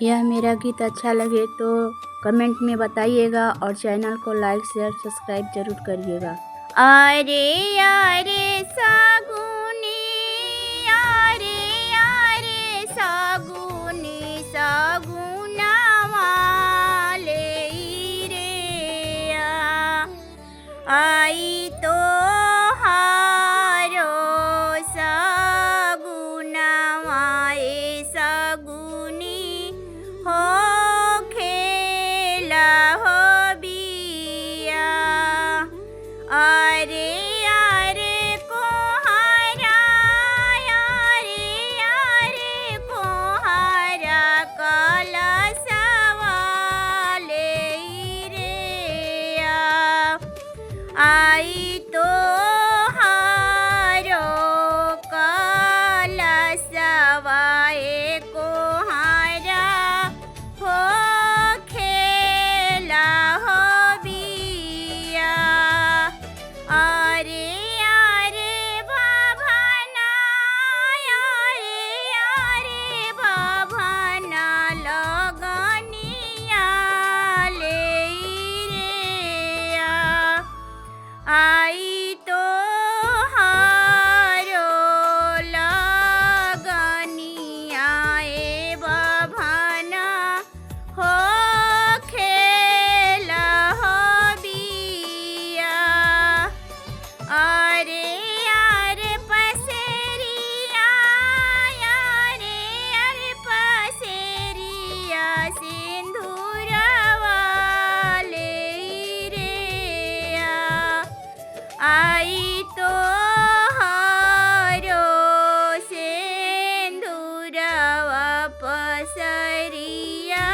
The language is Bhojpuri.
यह मेरा गीत अच्छा लगे तो कमेंट में बताइएगा और चैनल को लाइक, शेयर, सब्सक्राइब जरूर करिएगा। अरे अरे सागुनी, अरे अरे सागुनी, सागुनावा ले रे आ। आई तो हारो सगुनवा ए सगुनी हो खेला हो बिया। अरे अरे कोहारा, अरे अरे कोहारा कलशवा ले रे आ। आई तो हारो कलशवा ए कोहारा हो खेला हो बिया। अरे अरे बाभना, अरे अरे बाभना लगनिया ले रे आ। आई तो हारो लगनिया ए बाभना हो खेला हो बिया। अरे अरे पसेरिया, अरे अरे पसेरिया सिंदूरवा ले रे आ। आई तो हारो सिंदूरवा पसरिया।